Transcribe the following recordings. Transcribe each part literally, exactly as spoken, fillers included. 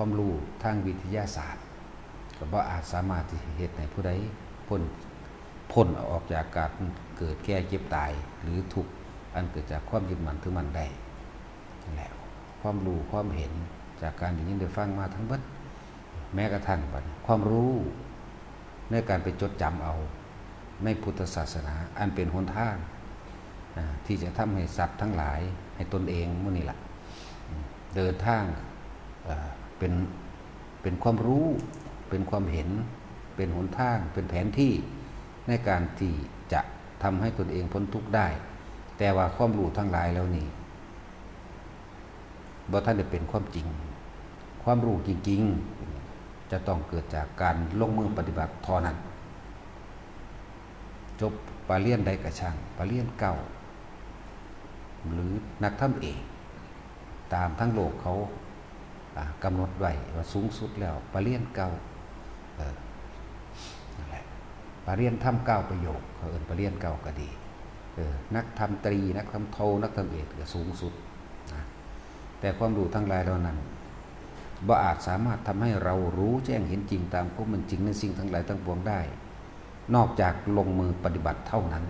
ความรู้ทางวิทยาศาสตร์ ก็บ่อาจสามารถที่เฮ็ดให้ผู้ใดพ้น พ้นออกจากการเกิดแก่เจ็บตาย หรือทุกข์อันเกิดจากความยึดมั่นถือมั่นได้ นั่นแหละ ความรู้ความเห็นจากการได้ยินได้ฟังมาทั้งเบิด แม้กระทั่งบัดนี้ความรู้ในการไปจดจำเอาในพุทธศาสนา อันเป็นหนทาง อ่า ที่จะทำให้สัตว์ทั้งหลาย ให้ตนเองหมู่นี้ล่ะ เดินทาง เอ่อ เป็น เป็นความรู้ เป็นความเห็น เป็นหนทาง เป็นแผนที่ในการที่จะทำให้ตนเองพ้นทุกข์ได้ แต่ว่าความรู้ทั้งหลายเหล่านี้ บ่ทันได้เป็นความจริง ความรู้จริงๆ จะต้องเกิดจากการลงมือปฏิบัติเท่านั้น จบปริญญาใดก็ช่าง ปริญญาเก้า หรือนักธรรมเอก ตามทั้งโลกเขา อ่า กำหนดไว้ว่าสูงสุดแล้วปริญญาเก้า เออ นั่นแหละ ปริญญาธรรมเก้าประโยค เขาเอิ้นปริญญาเก้าก็ดี เออ นักธรรมตรี นักธรรมโท นักธรรมเอกก็สูงสุดนะ แต่ความรู้ทั้งหลายเหล่านั้น บ่อาจสามารถทำให้เรารู้แจ้งเห็นจริงตามความเป็นจริงในสิ่งทั้งหลายทั้งปวงได้ นอกจากลงมือปฏิบัติเท่านั้น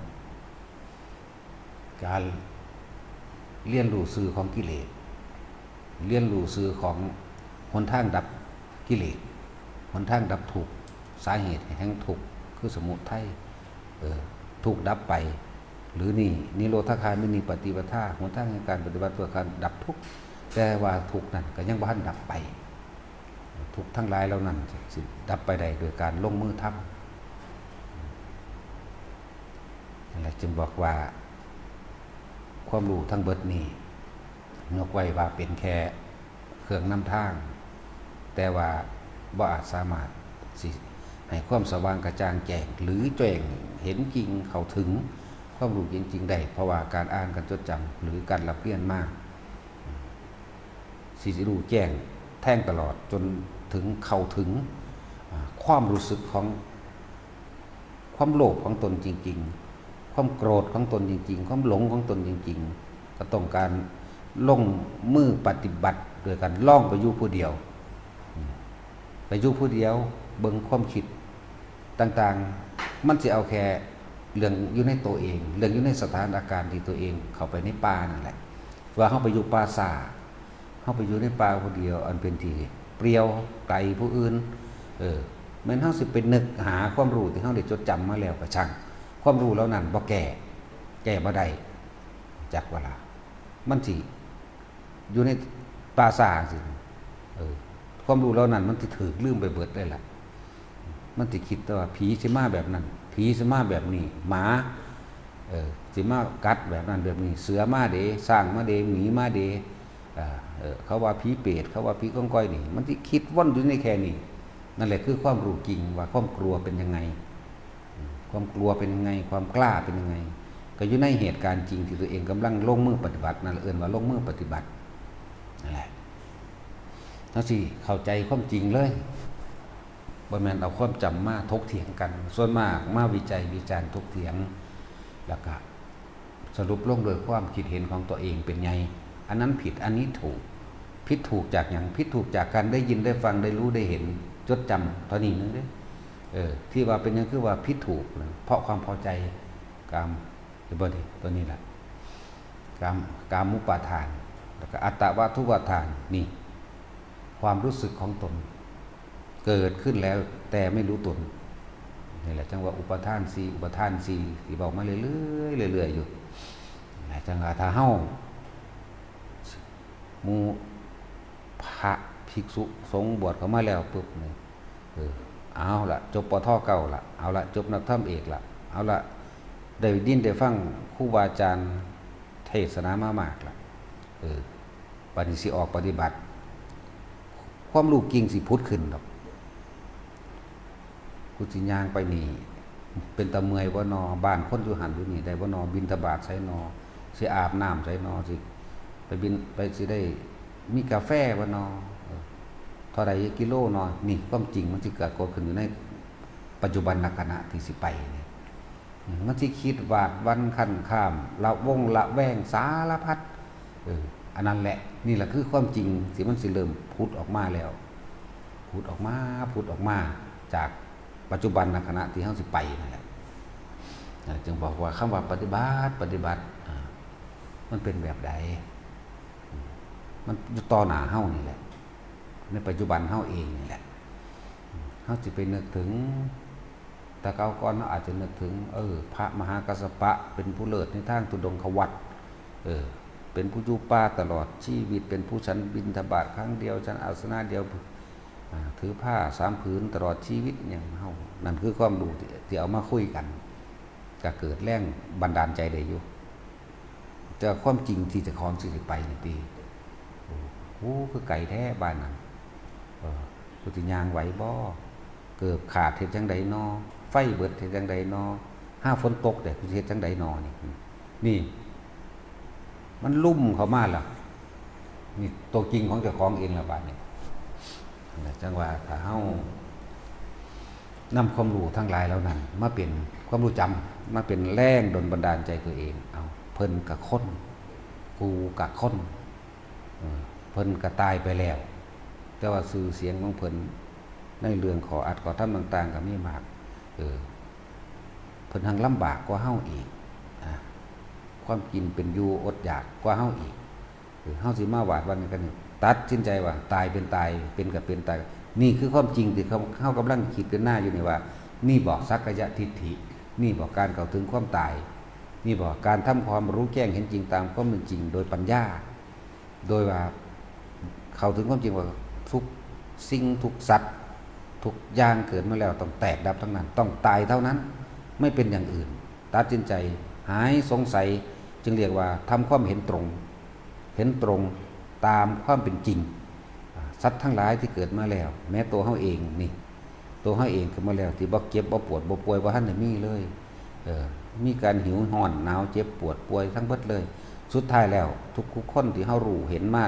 การเรียนรู้ซื่อของกิเลส เรียนรู้ซื่อของหนทางดับกิเลส หนทางดับทุกข์ สาเหตุแห่งทุกข์คือสมุทัย เออ ทุกข์ดับไป หรือนี่ นิโรธคามินีปฏิปทา หนทางแห่งการปฏิบัติเพื่อการดับทุกข์ แต่ว่าทุกข์นั้นก็ยังบ่ทันดับไป ทุกข์ทั้งหลายเหล่านั้นสิดับไปได้โดยการลงมือทำ นั่นแหละจึงบอกว่า ความรู้ทั้งเบิดนี้ ยกไว้ว่าเป็นแค่เครื่องนำทาง แต่ว่าบ่อาจสามารถสิให้ความสว่างกระจ่างแจ้ง หรือแจ้งเห็นจริงเข้าถึงความรู้จริงๆได้ เพราะว่าการอ่าน การจดจำ หรือการร่ำเรียนมา สิรู้แจ้งแทงตลอดจนถึงเข้าถึง อ่า ความรู้สึกของ ความโลภของตนจริงๆ ความโกรธของตนจริงๆ ความหลงของตนจริงๆ ก็ต้องการลงมือปฏิบัติโดยการลองไปอยู่ผู้เดียว ไปอยู่ผู้เดียว เบิ่งความคิดต่างๆ มันสิเอาแค่เรื่องอยู่ในตัวเอง เรื่องอยู่ในสถานการณ์ที่ตัวเองเข้าไปในป่านั่นแหละ ว่าเฮาไปอยู่ป่าช้า เฮาไปอยู่ในป่าผู้เดียว อันเป็นที่เปลี่ยวไกลผู้อื่น เออ แม้นเฮาสิไปนึกหาความรู้ที่เฮาได้จดจำมาแล้วก็ช่าง ความรู้เหล่านั้นบ่แก้ แก้บ่ได้ จักว่าล่ะ มันสิอยู่ในป่าช้าจั่งซี้ เออ ความรู้เหล่านั้นมันสิถูกลืมไปเบิดเลยล่ะ มันสิคิดแต่ว่าผีสิมาแบบนั้น ผีสิมาแบบนี้ หมา เออ สิมากัดแบบนั้นแบบนี้ เสือมาเด้ ช้างมาเด้ หมีมาเด้ อ่า เออ เขาว่าผีเปรต เขาว่าผีกองกอยนี่ มันสิคิดวนอยู่ในแค่นี้ นั่นแหละคือความรู้จริงว่าความกลัวเป็นยังไง อืม ความกลัวเป็นยังไง ความกล้าเป็นยังไง ก็อยู่ในเหตุการณ์จริงที่ตัวเองกำลังลงมือปฏิบัติ นั่นเอิ้นว่าลงมือปฏิบัติ นั่นแหละ เฮาสิเข้าใจความจริงเลย บ่แม่นเอาความจำมาถกเถียงกัน ส่วนมากมาวิจัยวิจารณ์ถกเถียง แล้วก็สรุปลงโดยความคิดเห็นของตัวเองเป็นใหญ่ อันนั้นผิด อันนี้ถูก ผิดถูกจากหยัง ผิดถูกจากการได้ยินได้ฟังได้รู้ได้เห็น จดจำเท่านี้นึงเด้อ เออ ที่ว่าเป็นหยังคือว่าผิดถูกนะ เพราะความพอใจ กาม เห็นบ่นี่ ตัวนี้ล่ะ กาม กามุปาทาน แล้วก็อัตตวาทุปาทาน นี่ ความรู้สึกของตน เกิดขึ้นแล้วแต่ไม่รู้ตน นี่แหละจั่งว่าอุปาทานสี่ อุปาทานสี่ ที่เว้ามาเรื่อยๆ เรื่อยๆ อยู่ นั่นแหละจั่งว่าถ้าเฮา หมู่พระภิกษุสงฆ์บวชเข้ามาแล้วปุ๊บนี่ เออ เอาละ จบ ปท เก้า ละ เอาละ จบนักธรรมเอก ละ เอาละ ได้ยินได้ฟังครูบาอาจารย์เทศนามามาก ละ เออ บัดนี้สิออกปฏิบัติ ความรู้จริงสิผุดขึ้นดอก กูสิย่างไปนี่ เป็นตาเมื่อยบ่นอ บ้านคนอยู่หั่นอยู่นี่ได้บ่นอ บิณฑบาตไสนอ สิอาบน้ำไสนอ สิไปบิณ ไปสิได้มีกาแฟบ่นอ เออ เท่าใดกิโลนอ นี่ความจริงมันสิปรากฏขึ้นอยู่ในปัจจุบันขณะที่สิไปนี่ อืม มันสิคิดวาดหวั่นคันคาม ละวงละแวงสารพัด เออ อันนั้นแหละ นี่แหละคือความจริงที่มันสิเริ่มผุดออกมาแล้ว ผุดออกมา ผุดออกมาจากปัจจุบันในขณะที่เฮาสิไปนั่นแหละ อ่า จึงบอกว่าคำว่าปฏิบัติ ปฏิบัติ อ่า มันเป็นแบบใด มันอยู่ต่อหน้าเฮานี่แหละ ในปัจจุบันเฮาเองนี่แหละ เฮาสิไปนึกถึง แต่เก่าก่อนเฮาอาจจะนึกถึง เออ พระมหากัสสปะเป็นผู้เลิศในทางธุดงควัตร เออ เป็นผู้อยู่ป่าตลอดชีวิต เป็นผู้ฉันบิณฑบาตครั้งเดียว ฉันอาสนะเดียว อ่า ถือผ้าสามผืนตลอดชีวิต อย่างเฮา นั่นคือความรู้ที่ ที่เอามาคุยกัน ก็เกิดแรงบันดาลใจได้อยู่ แต่ความจริงที่เจ้าของสิไปนี่ติ โอ้ คือไกลแท้บ้านนั้น เออ กูสิย่างไหวบ่ เกิบขาดเฮ็ดจั่งใดนอ ไฟเบิดเฮ็ดจั่งใดนอ ห้าฝนตกเด้ กูสิเฮ็ดจั่งใดนอนี่ นี่ มันลุ่มเข้ามาแล้ว นี่ตัวจริงของเจ้าของเองแล้วบาดนี้ นั่นแหละ จั่งว่าถ้าเฮานำความรู้ทั้งหลายเหล่านั้น มาเป็นความรู้จำ มาเป็นแรงดลบันดาลใจตัวเอง เอา เพิ่นกะคน กูกะคน เออ เพิ่นกะตายไปแล้ว แต่ว่าชื่อเสียงของเพิ่นในเรื่องข้ออัดข้อธรรมต่างๆ ก็มีมาก เออ เพิ่นหั้งลำบากกว่าเฮาอีก อ่ะ ความกินเป็นอยู่อดอยากกว่าเฮาอีก เออ เฮาสิมาหวาดหวั่นกันนี่ ตัดสินใจว่าตายเป็นตาย เป็นก็เป็นตาย นี่คือความจริงที่เขา เฮากำลังคิดกันหน้าอยู่นี่ว่า นี่บ่สักกายทิฏฐิ นี่บ่การเข้าถึงความตาย นี่บ่การทำความรู้แจ้งเห็นจริงตามความเป็นจริงโดยปัญญา โดยว่าเข้าถึงความจริงว่าทุกสิ่งทุกสัตว์ ทุกอย่างเกิดมาแล้วต้องแตกดับทั้งนั้น ต้องตายเท่านั้น ไม่เป็นอย่างอื่น ตัดสินใจหายสงสัย จึงเรียกว่าทำความเห็นตรง เห็นตรงตามความเป็นจริง อ่า สัตว์ทั้งหลายที่เกิดมาแล้ว แม้ตัวเฮาเองนี่ ตัวเฮาเองเกิดมาแล้ว ที่บ่เจ็บบ่ปวดบ่ป่วยบ่ทันได้มีเลย เออ มีการหิวร้อนหนาวเจ็บปวดป่วยทั้งเบิดเลย สุดท้ายแล้วทุกๆคนที่เฮารู้เห็นมา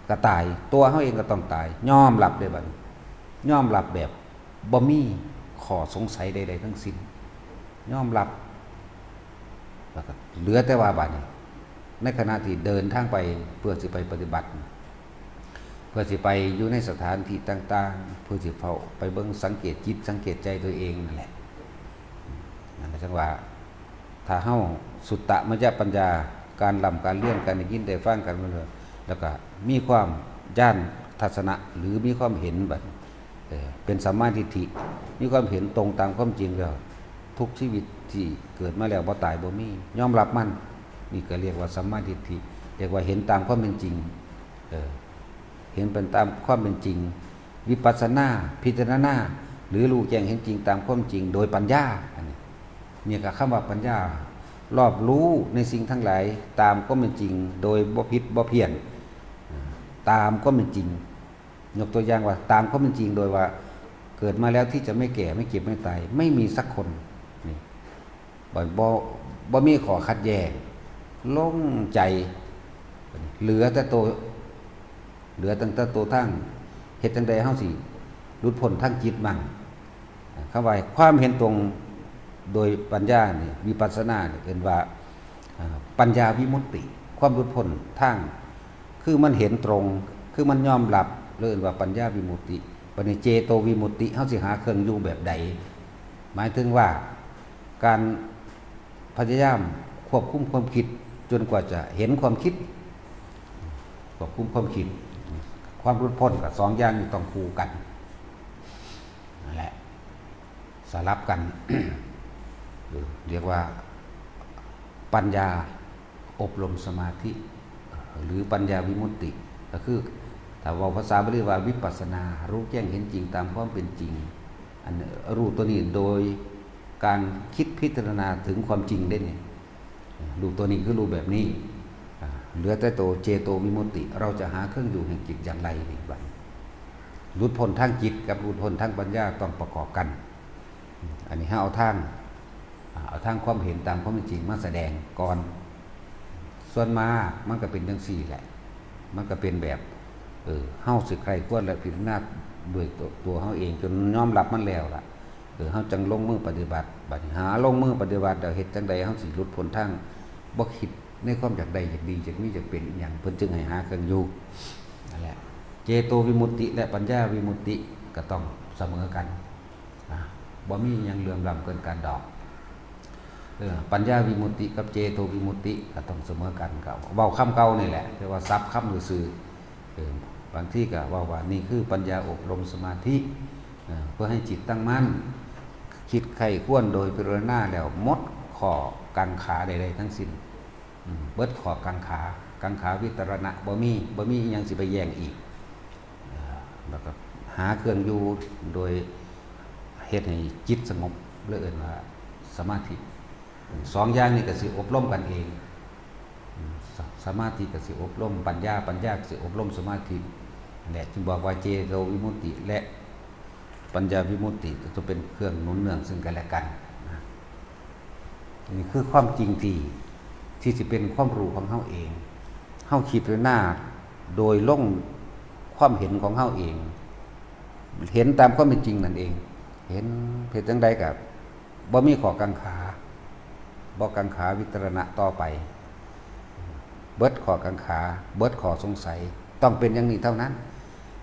ก็ตาย ตัวเฮาเองก็ต้องตาย ยอมรับเด้บัดนี้ ยอมรับแบบบ่มีข้อสงสัยใดๆทั้งสิ้น ยอมรับ แล้วก็เหลือแต่ว่าบัดนี้ ในขณะที่เดินทางไปเพื่อสิไปปฏิบัติ เพื่อสิไปอยู่ในสถานที่ต่างๆ เพื่อสิเฝ้าไปเบิ่งสังเกตจิตสังเกตใจตัวเองนั่นแหละ นั่นแหละจั่งว่า ถ้าเฮาสุตตมยปัญญา การร่ำการเรียน การได้ยินได้ฟัง การเบิ่ง แล้วก็มีความญาณทัศนะ หรือมีความเห็นแบบ เออ เป็นสัมมาทิฏฐิ มีความเห็นตรงตามความจริงแล้ว ทุกชีวิตที่เกิดมาแล้วบ่ตายบ่มี ยอมรับมัน นี่ก็เรียกว่าสัมมาทิฏฐิ เรียกว่าเห็นตามความเป็นจริง เออ เห็นเป็นตามความเป็นจริง วิปัสสนา พิจารณา หรือรู้แจ้งเห็นจริงตามความจริงโดยปัญญา อันนี้ เนี่ยก็คำว่าปัญญา รอบรู้ในสิ่งทั้งหลายตามความเป็นจริง โดยบ่ผิดบ่เพี้ยน อ่า ตามความเป็นจริง ยกตัวอย่างว่าตามความเป็นจริงโดยว่า เกิดมาแล้วที่จะไม่แก่ไม่เจ็บไม่ตาย ไม่มีสักคน นี่ บ่ บ่ บ่มีข้อขัดแย้ง โล่งใจ เหลือแต่ตัว เหลือตั้งแต่ตัวทาง เฮ็ดจั่งใดเฮาสิหลุดพ้นทางจิตมั่ง คำว่าความเห็นตรงโดยปัญญานี่ วิปัสสนานี่ เอิ้นว่า อ่า ปัญญาวิมุตติ ความหลุดพ้นทาง คือมันเห็นตรง คือมันยอมรับ เรียกว่าปัญญาวิมุตติ บัดนี้เจโตวิมุตติ เฮาสิหาเครื่องอยู่แบบใด หมายถึงว่าการพยายามควบคุมความคิดจนกว่าจะเห็นความคิด ควบคุมความคิด ความหลุดพ้นกับสองอย่างนี้ต้องคู่กัน นั่นแหละ สลับกัน เออ เรียกว่าปัญญาอบรมสมาธิ หรือปัญญาวิมุตติ ก็คือ ถ้าเว้าภาษาบาลีว่าวิปัสสนา รู้แจ้งเห็นจริงตามความเป็นจริง อันรู้ตัวนี้โดยการคิดพิจารณาถึงความจริงได้เนี่ย รู้ตัวนี้คือรู้แบบนี้ อ่า เหลือแต่ตัวเจโตวิมุตติ เราจะหาเครื่องอยู่แห่งจิตอย่างไรนี่บัดนี้ หลุดพ้นทางจิตกับหลุดพ้นทางปัญญาต้องประกอบกัน อันนี้เฮาเอาทาง อ่า เอาทางความเห็นตามความเป็นจริงมาแสดงก่อน ส่วนมากมันก็เป็นจั่งซี้แหละ มันก็เป็นแบบ เออ เฮาสิใคร่ครวญและพิจารณาด้วยตัว ตัวเฮาเองจนยอมรับมันแล้วล่ะ เออ เฮาจั่งลงมือปฏิบัติ บัดนี้หาลงมือปฏิบัติแล้วเฮ็ดจั่งใดเฮาสิหลุดพ้นทาง บ่คิดในความอยากได้อยากดีอยากมีอยากเป็นอิหยัง เพิ่นจึงให้หาเครื่องอยู่ นั่นแหละ เจโตวิมุตติและปัญญาวิมุตติ ก็ต้องเสมอกันนะ บ่มีหยังเหลื่อมล้ำเกินกันดอก เออ ปัญญาวิมุตติกับเจโตวิมุตติก็ต้องเสมอกัน ก็เว้าคำเก่านี่แหละ แต่ว่าสับคำซื่อๆ เออ บางทีก็เว้าว่านี่คือปัญญาอบรมสมาธิ เออ เพื่อให้จิตตั้งมั่น คิดใคร่ครวญโดยพิจารณาแล้วหมดข้อกังขาใดๆทั้งสิ้น อืม เบิดข้อกังขา กังขาวิตรณะบ่มี บ่มีอิหยังสิไปแย่งอีก เอ่อ แล้วก็หาเครื่องอยู่โดยเฮ็ดให้จิตสงบ เรียกเอิ้นว่าสมาธิ สองอย่างนี้ก็สิอบรมกันเอง อืม ส-, สมาธิก็สิอบรมปัญญา ปัญญาก็สิอบรมสมาธิ นั่นแหละจึงบอกว่าเจโตวิมุตติและปัญญาวิมุตติก็จะเป็นเครื่องหนุนเนื่องซึ่งกันและกันนะ นี่คือความจริงที่ ที่สิเป็นความรู้ของเฮาเอง เฮาคิดพิจารณาโดยลงความเห็นของเฮาเอง เห็นตามความเป็นจริงนั่นเอง เห็น เฮ็ดจั่งใดก็บ่มีข้อกังขา บ่กังขาวิตรณะต่อไป เบิดข้อกังขา เบิดข้อสงสัย ต้องเป็นอย่างนี้เท่านั้น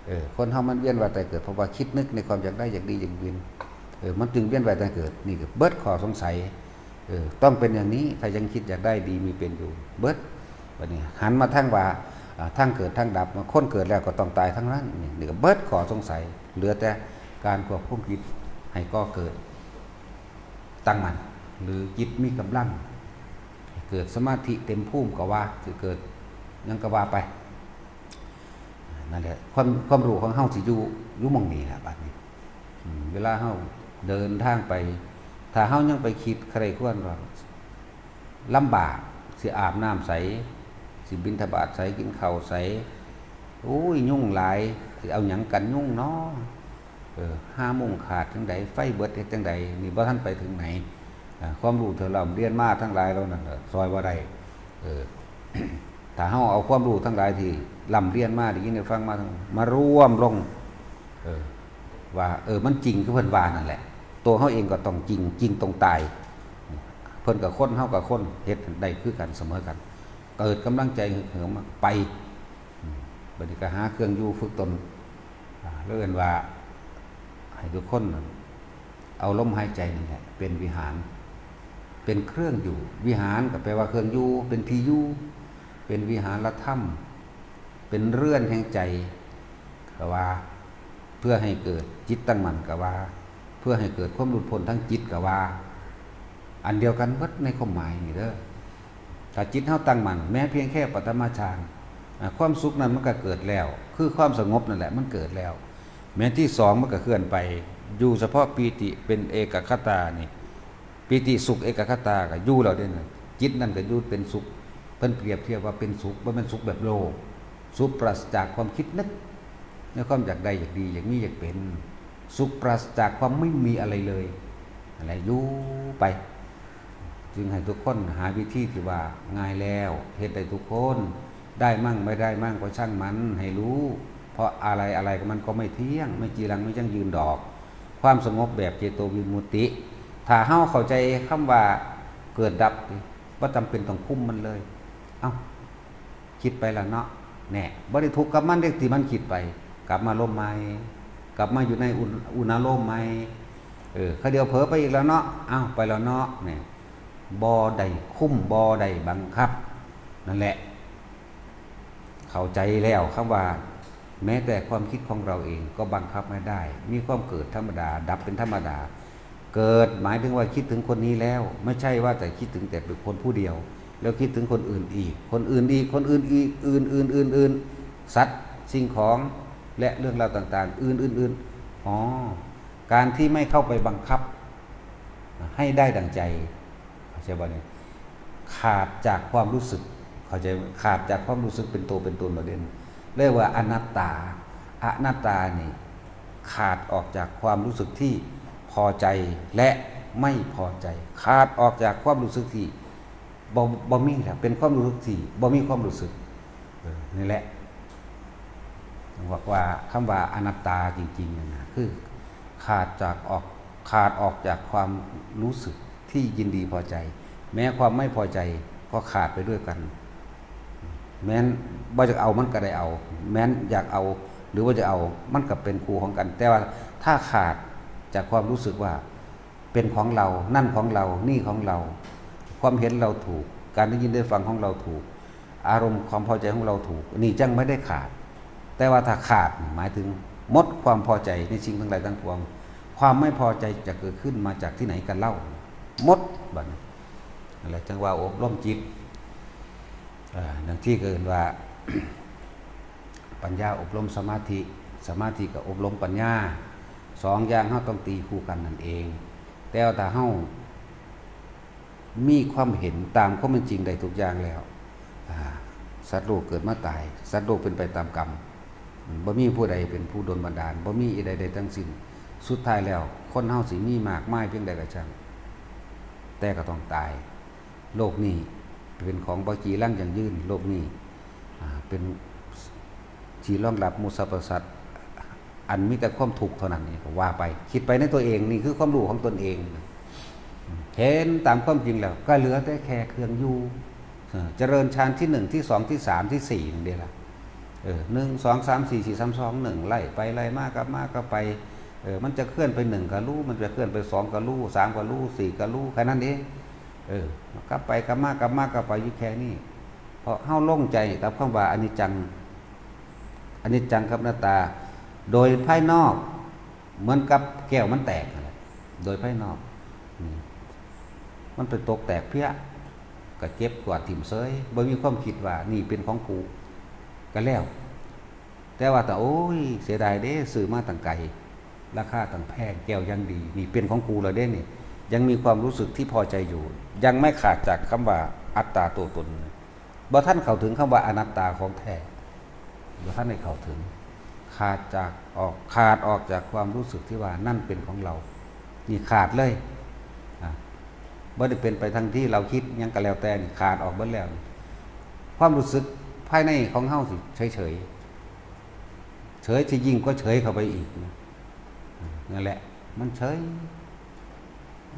เออ คนเฮามันเวียนว่ายตายเกิด เพราะว่าคิดนึกในความอยากได้อยากดีอยากเป็น เออ มันจึงเวียนว่ายตายเกิด นี่ก็เบิดข้อสงสัย เออ ต้องเป็นอย่างนี้ ถ้ายังคิดอยากได้ดีมีเป็นอยู่ เบิด บัดนี้หันมาทางว่า อ่า ทางเกิดทางดับ คนเกิดแล้วก็ต้องตายทั้งนั้น นี่ นี่ก็เบิดข้อสงสัย เหลือแต่การควบคุมจิตให้ก่อเกิด ตั้งมั่น หรือจิตมีกำลัง เกิดสมาธิเต็มภูมิก็ว่า สิเกิดหยังก็ว่าไป นั่นแหละ ความ ความรู้ของเฮาสิอยู่ อยู่หม่องนี้แหละบัดนี้ อืม เวลาเฮาเดินทางไป ถ้าเฮายังไปคิดใคร่ครวญว่าลำบาก สิอาบน้ำไส สิบิณฑบาตไส กินข้าวไส โอ้ย ยุงหลาย สิเอาหยังกันยุงน้อ เออ หามุ้งขาดจั่งใด ไฟเบิดเฮ็ดจั่งใด นี่บ่ทันไปถึงไหน อ่า ความรู้ที่ร่ำเรียนมาทั้งหลายเหล่านั้นน่ะ ซ่อยบ่ได้ เออ ถ้าเฮาเอาความรู้ทั้งหลายที่ร่ำเรียนมา ได้ยินได้ฟังมาทั้ง มารวมลง เออ ว่า เออ มันจริงคือเพิ่นว่านั่นแหละ ตัวเฮาเองก็ต้องจริง จริงต้องตาย เพิ่นก็คน เฮาก็คน เฮ็ดได้คือกัน เสมอกัน เกิดกำลังใจฮึกเหิมไป อืม บัดนี้ก็หาเครื่องอยู่ฝึกตน อ่า เรียกว่า ให้ทุกคนเอาลมหายใจนั่นแหละ เป็นวิหาร เป็นเครื่องอยู่ วิหารก็แปลว่าเครื่องอยู่ เป็นที่อยู่ เป็นวิหารธรรม เป็นเรือนแห่งใจ ก็ว่า เพื่อให้เกิดจิตตั้งมั่นก็ว่า เพื่อให้เกิดความหลุดพ้นทางจิตก็ว่า อันเดียวกันเบิดในความหมายนี่เด้อ ถ้าจิตเฮาตั้งมั่น แม้เพียงแค่ปฐมฌาน อ่า ความสุขนั้นมันก็เกิดแล้ว คือความสงบนั่นแหละมันเกิดแล้ว แม้ที่สองมันก็เคลื่อนไป อยู่เฉพาะปีติเป็นเอกคตานี่ ปีติสุขเอกคตาก็อยู่แล้วเด้นะ จิตนั่นก็อยู่เป็นสุข เพิ่นเปรียบเทียบว่าเป็นสุข บ่แม่นสุขแบบโลก สุขปราศจากความคิดนึก ในความอยากได้อยากดีอยากมีอยากเป็น สุขปราศจากความไม่มีอะไรเลย อะไรอยู่ไป จึงให้ทุกคนหาวิธีที่ว่าง่ายแล้ว เฮ็ดได้ทุกคน ได้มั่งไม่ได้มั่งก็ช่างมัน ให้รู้ เพราะอะไรอะไรมันก็ไม่เที่ยง ไม่จีรังไม่ยั่งยืนดอก ความสงบแบบเจโตวิมุตติ ถ้าเฮาเข้าใจคำว่าเกิดดับ บ่จำเป็นต้องคุมมันเลย เอ้า คิดไปแล้วเนาะ แน่ บ่ได้ทุกข์กับมันเด้ที่มันคิดไป กลับมาลมใหม่ กลับมาอยู่ในอุณ-, อุณาโลมใหม่ เออ คาเดียวเผลอไปอีกแล้วเนาะ เอ้า ไปแล้วเนาะ เนี่ย บ่ได้คุม บ่ได้บังคับ นั่นแหละ เข้าใจแล้วคำว่า แม้แต่ความคิดของเราเองก็บังคับไม่ได้ มีความเกิดธรรมดา ดับเป็นธรรมดา เกิดหมายถึงว่าคิดถึงคนนี้แล้ว ไม่ใช่ว่าแต่คิดถึงแต่บุคคลผู้เดียว แล้วคิดถึงคนอื่นอีก คนอื่นอีก คนอื่นอีก อื่น อื่น อื่น อื่น สัตว์ สิ่งของ และเรื่องราวต่างๆ อื่น อื่น อื่น อ๋อ การที่ไม่เข้าไปบังคับให้ได้ดั่งใจ เข้าใจบ่เนี่ย ขาดจากความรู้สึก เข้าใจ ขาดจากความรู้สึกเป็นตัวเป็นตนบ่เด่น เรียกว่าอนัตตา อนัตตานี่ ขาดออกจากความรู้สึกที่พอใจและไม่พอใจ ขาดออกจากความรู้สึกที่บ่ บ่มีแล้ว เป็นความรู้สึกที่บ่มีความรู้สึก เออ นี่แหละ บอกว่าคำว่าอนัตตาจริงๆเนี่ยนะ คือขาดจากออก ขาดออกจากความรู้สึกที่ยินดีพอใจ แม้ความไม่พอใจก็ขาดไปด้วยกัน แม้นบ่อยากเอามันก็ได้เอา แม้นอยากเอา หรือว่าจะเอา มันก็เป็นคู่ของกัน แต่ว่าถ้าขาดจากความรู้สึกว่าเป็นของเรา นั่นของเรา นี่ของเรา ความเห็นเราถูก การได้ยินได้ฟังของเราถูก อารมณ์ความพอใจของเราถูก นี่จั่งไม่ได้ขาด แต่ว่าถ้าขาดหมายถึงหมดความพอใจในสิ่งทั้งหลายทั้งปวง ความไม่พอใจจะเกิดขึ้นมาจากที่ไหนกันเล่า หมดบัดนี้ นั่นแหละจั่งว่าอบรมจิต เอ่อ ดังที่เกินว่า ปัญญาอบรมสมาธิ สมาธิก็อบรมปัญญา สองอย่างเฮาต้องตีคู่กันนั่นเอง แต่ว่าถ้าเฮามีความเห็นตามความเป็นจริงได้ทุกอย่างแล้ว อ่า สัตว์โลกเกิดมาตาย สัตว์โลกเป็นไปตามกรรม บ่มีผู้ใดเป็นผู้ดลบันดาล บ่มีอีใดใดทั้งสิ้น สุดท้ายแล้ว คนเฮาสิมีมากมายเพียงใดก็ช่าง แต่ก็ต้องตาย โลกนี้เป็นของบ่จีรังยั่งยืน โลกนี้ อ่า เป็นที่รองรับหมู่สรรพสัตว์ อันมีแต่ความทุกข์เท่านั้นนี่ก็ว่าไป คิดไปในตัวเอง นี่คือความรู้ของตนเอง เห็นตามความจริงแล้ว ก็เหลือแต่แค่เครื่องอยู่ เออ เจริญฌานที่หนึ่ง ที่สอง ที่สาม ที่สี่ นั่นเด้ล่ะ เออ หนึ่ง สอง สาม สี่ สี่ สาม สอง หนึ่ง ไล่ไปไล่มากลับมากลับไป เออ มันจะเคลื่อนไปหนึ่งก็รู้ มันจะเคลื่อนไปสองก็รู้ สามก็รู้ สี่ก็รู้ แค่นั้นเอง เออ กลับไปกลับมากลับมากลับไปอยู่แค่นี้ เพราะเฮาลงใจกับคำว่าอนิจจัง อนิจจังกับอนัตตา โดยภายนอก เหมือนกับแก้วมันแตกนั่นแหละ โดยภายนอก อืม มันไปตกแตกเพี้ย ก็เก็บกวาดถิ่มเซย บ่มีความคิดว่านี่เป็นของกู ก็แล้ว แต่ว่าแต่ โอ้ย เสียดายเด้ ซื้อมาตั้งไกล ราคาตั้งแพง แก้วอย่างดี นี่เป็นของกูแล้วเด้นี่ ยังมีความรู้สึกที่พอใจอยู่ ยังไม่ขาดจากคำว่าอัตตาตัวตน บ่ทันเข้าถึงคำว่าอนัตตาของแท้ บ่ทันได้เข้าถึง ขาดจากออก ขาดออกจากความรู้สึกที่ว่านั่นเป็นของเรา นี่ขาดเลย อ่ะ บ่ได้เป็นไปทางที่เราคิดหยังก็แล้วแต่นี่ ขาดออกเบิดแล้ว ความรู้สึกภายในของเฮาสิเฉยๆ เฉยสิยิ่งกว่าเฉยเข้าไปอีกนะ นั่นแหละ มันเฉย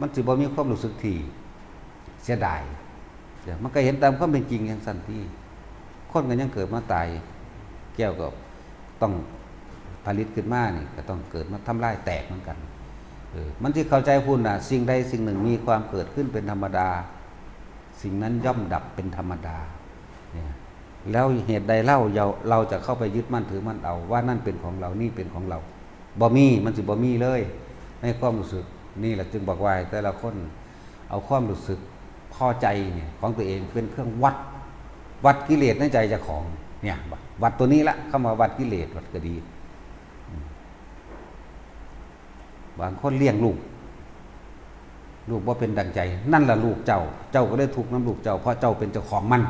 มันสิบ่มีความรู้สึกที่เสียดาย เดี๋ยวมันก็เห็นตามความเป็นจริงจั่งซั้นติ คนก็ยังเกิดมาตาย แก้วก็ต้องผลิตขึ้นมานี่ ก็ต้องเกิดมาทำลายแตกเหมือนกัน เออ มันสิเข้าใจพุ้นน่ะ สิ่งใดสิ่งหนึ่งมีความเกิดขึ้นเป็นธรรมดา สิ่งนั้นย่อมดับเป็นธรรมดา เนี่ย แล้วเหตุใดเล่าเรา เราจะเข้าไปยึดมั่นถือมั่นเอาว่านั่นเป็นของเรา นี่เป็นของเรา บ่มี มันสิบ่มีเลย ในความรู้สึก นี่แหละจึงบอกว่าแต่ละคนเอาความรู้สึกพอใจเนี่ยของตัวเองเป็นเครื่องวัด วัดกิเลสในใจเจ้าของ เนี่ย วัดตัวนี้ละ คำว่าวัดกิเลส วัดก็ดี อืม บางคนเลี้ยงลูก ลูกบ่เป็นดังใจ นั่นล่ะลูกเจ้า เจ้าก็เลยทุกข์นำลูกเจ้า เพราะเจ้าเป็นเจ้าของมัน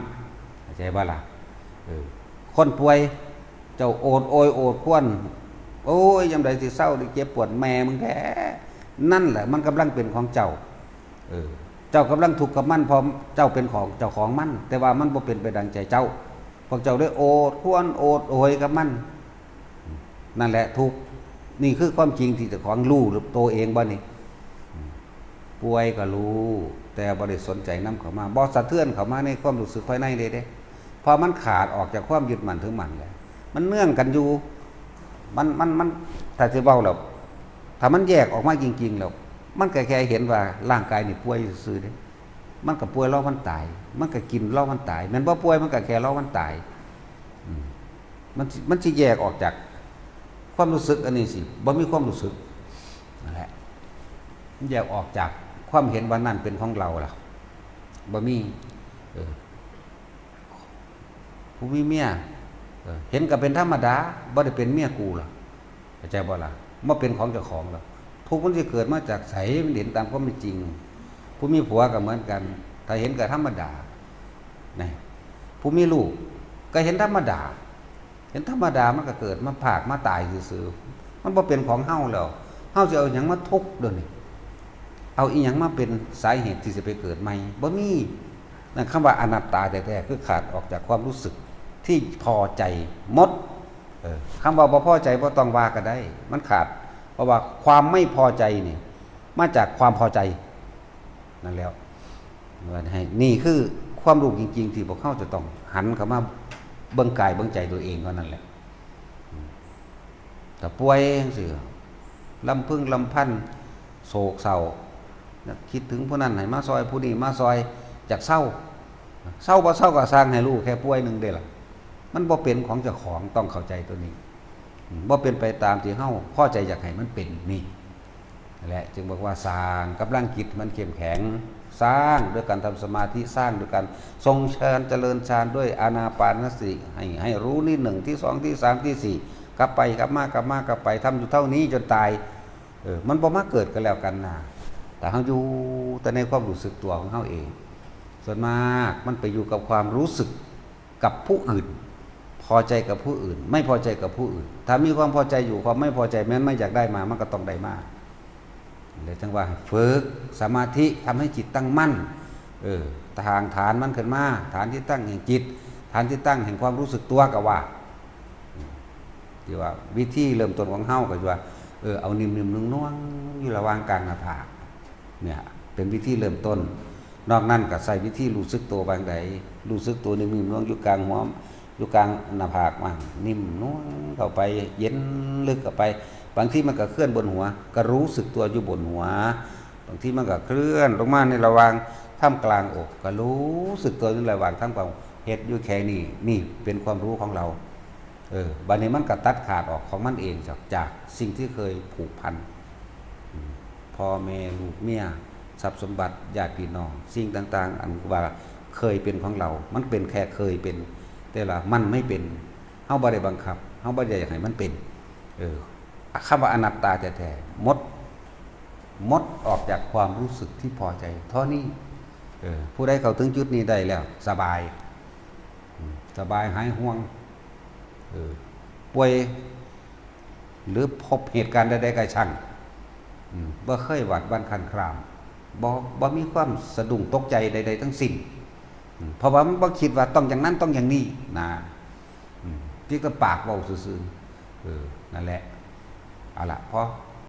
เข้าใจบ่ล่ะ เออ คนป่วย เจ้าโอดโอยโอดครวญ โอ้ย ยามใดสิเซา ได้เจ็บปวด แม่มึงแท้ นั่นแหละมันกำลังเป็นของเจ้า เออ เจ้ากำลังทุกข์กับมัน เพราะเจ้าเป็นของเจ้าของมัน แต่ว่ามันบ่เป็นไปดังใจเจ้า พวกเจ้าเลยโอดครวญโอดโอยกับมัน นั่นแหละทุกข์ นี่คือความจริงที่เจ้าของรู้ตัวเองบ่นี่ ป่วยก็รู้ แต่บ่ได้สนใจนำเข้ามา บ่สะเทือนเข้ามาในความรู้สึกภายในเลยเด้ เพราะมันขาดออกจากความยึดมั่นถือมั่นแล้ว มันเนื่องกันอยู่ มัน มัน มัน ถ้าสิเว้าแล้ว ถ้ามันแยกออกมาจริงๆแล้ว มันก็แค่เห็นว่าร่างกายนี่ป่วยซื่อๆเด้ มันก็ป่วยรอวันตาย มันก็กินรอวันตาย แม่นบ่ป่วยมันก็แค่รอวันตาย อืม มันสิ มันสิแยกออกจากความรู้สึกอันนี้สิ บ่มีความรู้สึก นั่นแหละ มันแยกออกจากความเห็นว่านั่นเป็นของเราล่ะ บ่มี เออ ผู้มีเมีย เออ เห็นก็เป็นธรรมดา บ่ได้เป็นเมียกูล่ะ เข้าใจบ่ล่ะ บ่เป็นของเจ้าของล่ะ ทุกข์มันสิเกิดมาจากไส มันเห็นตามความเป็นจริง ผู้มีผัวก็เหมือนกัน ถ้าเห็นก็ธรรมดา นะ ผู้มีลูกก็เห็นธรรมดา เห็นธรรมดามันก็เกิดมาพรากมาตายซื่อๆ มันบ่เป็นของเฮาแล้ว เฮาสิเอาหยังมาทุกข์เดี๋ยวนี้ เอาอีหยังมาเป็นสาเหตุที่สิไปเกิดใหม่ บ่มี นั่นคำว่าอนัตตาแท้ๆ คือขาดออกจากความรู้สึกที่พอใจหมด เออ คำว่าบ่พอใจบ่ต้องว่าก็ได้ มันขาด เพราะว่าความไม่พอใจนี่ มาจากความพอใจ นั่นแล้ว ว่าให้ นี่คือความรู้จริงๆ ที่พวกเฮาจะต้องหันเข้ามาเบิ่งกายเบิ่งใจตัวเองเท่านั้นแหละ อืม ถ้าป่วยจั่งซี้ ลำพึงลำพัน โศกเศร้า คิดถึงผู้นั้นให้มาซอย ผู้นี้มาซอย อยากเซา เซาบ่เซาก็ซ่าง ให้ฮู้แค่ป่วยหนึ่งเด้ล่ะ มันบ่เป็นของเจ้าของ ต้องเข้าใจตัวนี้ อืม บ่เป็นไปตามที่เฮาพอใจอยากให้มันเป็น นี่ และจึงบอกว่าสร้างกำลังจิตมันเข้มแข็ง สร้างด้วยการทำสมาธิ สร้างด้วยการทรงฌาน เจริญฌานด้วยอานาปานสติ ให้ ให้รู้นิดหนึ่ง ที่สอง ที่สาม ที่สี่ กลับไปกลับมา กลับมา กลับไป ทำอยู่เท่านี้จนตาย เออ มันบ่มาเกิดกันแล้วกันนะ แต่เฮาอยู่แต่ในความรู้สึกตัวของเฮาเอง ส่วนมากมันไปอยู่กับความรู้สึกกับผู้อื่น พอใจกับผู้อื่น ไม่พอใจกับผู้อื่น ถ้ามีความพอใจอยู่ ความไม่พอใจแม้นไม่อยากได้มา มันก็ต้องได้มา เลยจั่งว่าฝึกสมาธิ ทำให้จิตตั้งมั่น เออ ทางฐานมันขึ้นมา ฐานที่ตั้งแห่งจิต ฐานที่ตั้งแห่งความรู้สึกตัวก็ว่า ที่ว่าวิธีเริ่มต้นของเฮาก็คือว่า เออ เอานิ่มๆ นวลๆ อยู่ระหว่างกลางหน้าผาก เนี่ย เป็นวิธีเริ่มต้น นอกนั้นก็ใช้วิธีรู้สึกตัวบางใด รู้สึกตัวนิ่มๆ นวลอยู่กลางหัว อยู่กลางหน้าผาก มันนิ่มนวลเข้าไป เย็นลึกเข้าไป บางทีมันก็เคลื่อนบนหัว ก็รู้สึกตัวอยู่บนหัว บางทีมันก็เคลื่อนลงมาในระหว่างท่ามกลางอก ก็รู้สึกตัวอยู่ระหว่างท่ามกลางอก เฮ็ดอยู่แค่นี้ นี่เป็นความรู้ของเรา เออ บัดนี้มันก็ตัดขาดออกของมันเองจาก จากสิ่งที่เคยผูกพัน อืม พ่อแม่ลูกเมีย ทรัพย์สมบัติ ญาติพี่น้อง สิ่งต่างๆ อันว่าเคยเป็นของเรา มันเป็นแค่เคยเป็น แต่ละมันไม่เป็น เฮาบ่ได้บังคับ เฮาบ่ได้อยากให้มันเป็น เออ คำว่าอนัตตาแท้ๆ หมด หมดออกจากความรู้สึกที่พอใจเท่านี้ เออ ผู้ใดเข้าถึงจุดนี้ได้แล้ว สบาย อืม สบายหายห่วง เออ ป่วย หรือพบเหตุการณ์ใดๆ ก็ช่าง อืม บ่เคยหวาดหวั่นคลานคลาม บ่ บ่มีความสะดุ้งตกใจใดๆ ทั้งสิ้น อืม เพราะว่ามันบ่คิดว่าต้องอย่างนั้นต้องอย่างนี้นะ อืม เพียงแต่ปากเว้าซื่อๆ เออ นั่นแหละ เอาล่ะ พอ